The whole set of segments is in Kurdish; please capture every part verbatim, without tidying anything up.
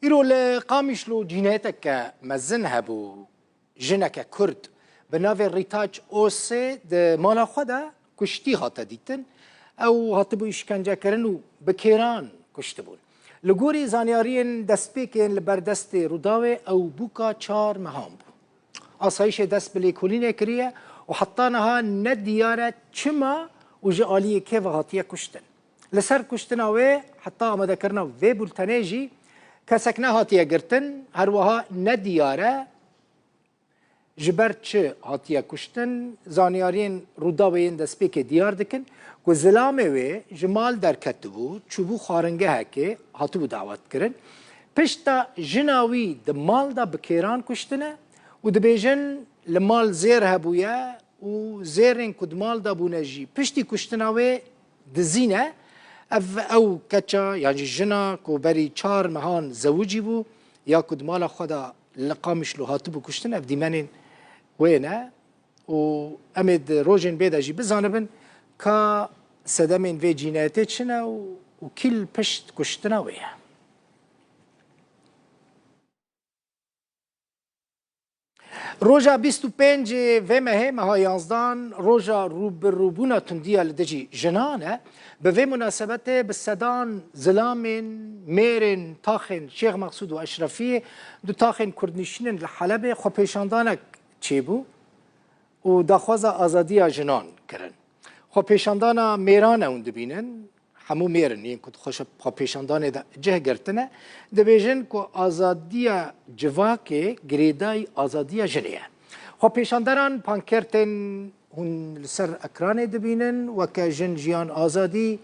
Îro li Qamişlo cînayeteke mezin hebû. Jineke Kurd bi navê Rîtaç Osê di mala xwe de kuştî hate dîtin. Ew hatibû îşkencekirin û bi kêran kuştibûn. Li gorî zanyariyên destpêkên li ber destê Rûdawê ew bûka çar mehan bû. Asayîşê dest bi lêkolînê kiriye û heta niha ne diyar e çima û ji aliyê kê ve hatiye kuştin. Li ser kuştina wê heta amadekirina vê bultenê jî kesek nehatiye girtin, her wiha ne diyar e ji ber çi hatiye kuştin. Zanyariyên Rûdawê yên destpêkê diyar dikin ku zilamê wê ji mal derketibû, çûbû xwaringehekê, hatibû dawetkirin. Pişta jina wî di mal de bi kêran kuştine û dibêjin li mal zêr hebûye û zêrên ku di mal de bûne jî piştî kuştina wê dizî ne. Ev, ew keça yan jî jina ku berî çar mehan zewicî bû ya ku di mala xwe de li Qamişlo hatibû kuştin, ev dîmenên wê ne û em ê di rojên bê de jî bizanibin ka sedemên vê cînayetê çi ne û, û kî li pişt kuştina wê ye. Roja bîst û pêncê vê mehê, meha yanzdan, roja rûbirûbûna tundiya li dijî jinan e. Bi vê munasebetê bi sedan zilamên, mêrên taxên Şêx Mexsûd û Eşrefiyê, du taxên kurdnişînên li Helebê xwepêşandanek çêbû û daxwaza azadiya jinan kirin. Xwepêşandana mêran e hûn dibînin. Hemû mêr in yên ku di xwe-, xwepêşandanê de cih girtine, dibêjin ku azadiya civakê girêdayî azadiya jinê ye. Xwepêşanderan pankertên hûn li ser ekranê dibînin, weke Jin, Jiyan, Azadî,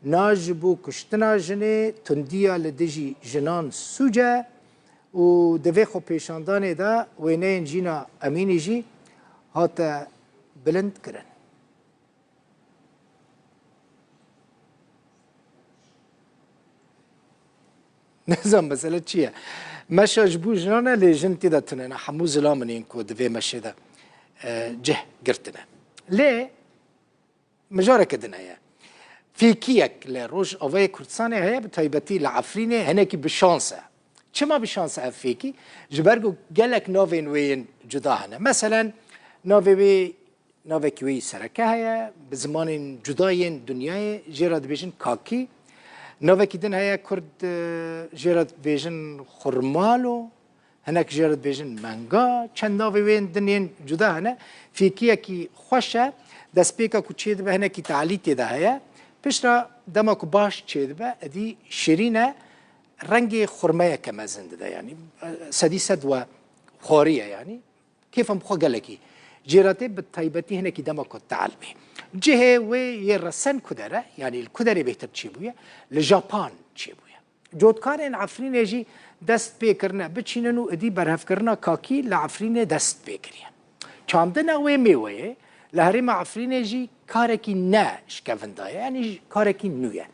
Na ji bo kuştina jinê, Tundiya li dijî jinan sûc e û di vê xwepêşandanê de wêneyên Jîna Emînî jî hate bilind kirin. Nizam mesele çi ye? Meşa ji bo jinan e, lê jin tê de tune ne. Hemû zilam in yên ku di vê meşê de, e, cih girtine. Lê mijareke din heye. Fêkiyek li Rojavayê Kurdistanê heye, bi taybetî li Efrînê hinekî bi şans e. Çima bi şans e ev fêkî? Ji ber ku gelek navên wê yên cuda hene. Meselen, navê wê Navekî wê yî sereke heye, bi zimanên cuda yên dinyayê jê re dibêjin Kakî. Navekî din heye, Kurd, e, jê re dibêjin Xurmalo, hinek jê re dibêjin Menga. Çend navê wê yên din yên cuda hene. Fêkiyekî xweş e. Destpêka ku çêdibe hinekî talî tê de heye. Piştre dema ku baş çêdibe, êdî şirîn e. Rengê xurmeyeke mezin dide, yanî, e, sedî sed we xwarî ye, yanî. Kêfa min bi xwe gelekî jê re tê, bi taybetî hinekî dema ku tehl bê. Cihê wê yê resen ku der e, yanî li ku derê bêhtir çêbûye, li Japan çêbûye. Cotkarên Efrînê jî dest pê kirine biçînin û êdî berhevkirina Kakî li Efrînê dest pê kiriye. Çandina wê mêweyê li herêma Efrînê jî karekî ne şkevinda ye, yanî karekî nû ye.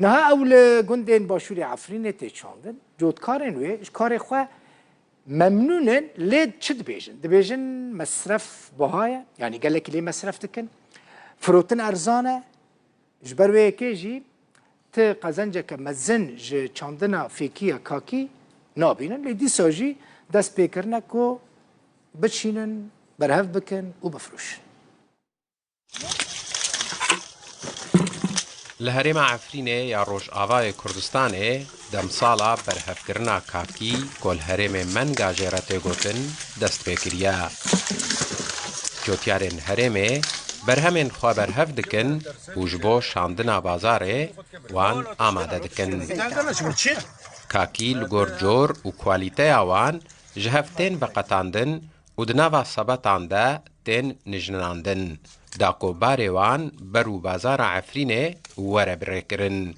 Niha ew li gundên başûrê Efrînê tê çandin. Cotkarên wê ji karê xwe memnûn in, lê çi dibêjin? Dibêjin mesref buha ye, yanî gelekî lê mesref dikin. Firotin erzan e. Ji ber wê yekê jî ti qezenceke mezin ji çandina fêkiya Kakî nabînin. Lê dîsa jî dest pê kirine ku biçînin, berhev bikin û bifroşin. Li herêma Efrînê ya Rojavayê Kurdistanê demsala berhevkirina Kakî ku li herêmê Menga jê re tê gotin, dest pê kiriye. Cotyarên herêmê berhemên xwe berhev dikin û ji bo şandina bazarê wan amade dikin. Kakî li gor cor û kwalîteya wan ji hev tên veqetandin û di nava sebetan de tên nijninandin, da ku barê wan ber û bazara Efrînê were birêkirin.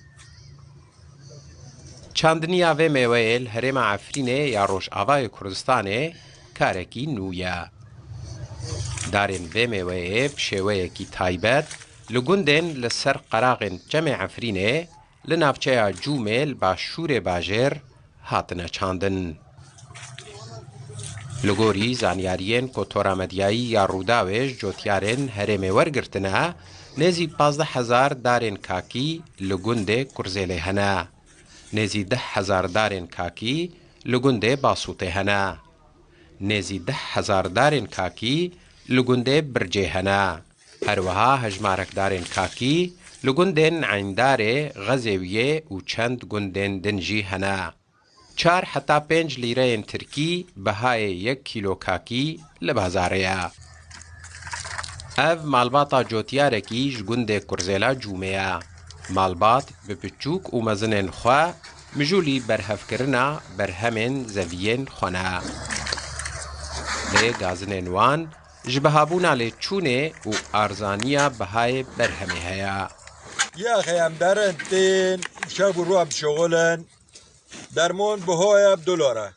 Çandiniya vê mêweyê li herêma Efrînê ya Rojavayê Kurdistanê karekî nû ye. Darên vê mêweyê bi şêweyekî taybet li gundên li ser qeraxên Çemê Efrînê, li navçeya Cûmê li başûrê bajêr hatine çandin. Li gorî zanyariyên ku Tora Medyayî ya Rûdawê ji cotyarên herêmê wergirtine, nêzî pazdeh hezar darên kakî li gundê Kurzêlê hene. Nêzî deh hezar darên kakî li gundê Basûtê hene. Nêzî deh hezar darên kakî li gundê Bircê hene. Her wiha hejmarek darên kakî li gundên Eyndarê, Xezêwiyê û çend gundên din jî hene. Çar heta pênc lîreyên tirkî bihayê yek kîlo kakî li bazarê ye. Ev malbata cotiyarekî ji gundê Kurzêla Cûmê ye. Malbat bi piçûk û mezinên xwe mijûlî berhevkirina berhemên zeviyên xwe ne. Lê gazinên wan ji bihabûna lêçûnê û arzaniya bihayê berhemê heye. Ya xeyemderin tên şev û roj dişixulin. Dermon bi hoye bi dolar e.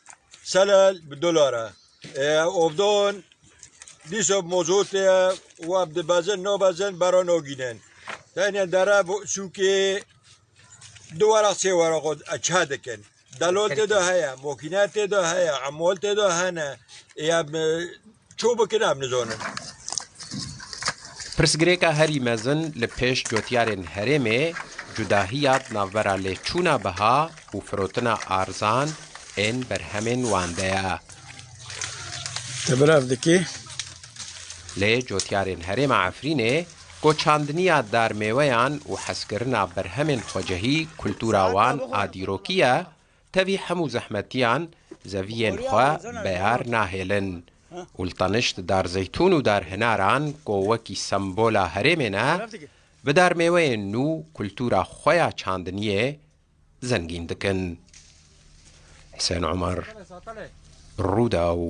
Selel bi dolar e. E, ovdon dîso bi mozotê ye. Û ev dibezin, nabezin, bera nagînin. Tenê dere bo sûkê du weraq, sê weraq e, çe dikin. Delol tê de heye, mokîne tê de heye, emol tê de hene. Ya, e, ço bikin em nizonin. Pirsgirêka herî mezin li pêş cotyarên herêmê cudahiya di navbera lêçûna biha û firotina arzan ên berhemên wan de ye. Te bira ev dikî? Lê cotyarên herêma Efrînê, ku çandiniya darmêweyan û hezkirina berhemên xwecehî kultura wan a dîrokî ye, tevî hemû zehmetiyan zeviyên xwe beyar nahêlin û li tenişt dar zeytûn û dar hinaran ku wekî sembola herêmê ne, bi darmêweyên nû kultura xwe ya çandiniyê zengîn dikin. Hisên Omer, Rûdaw.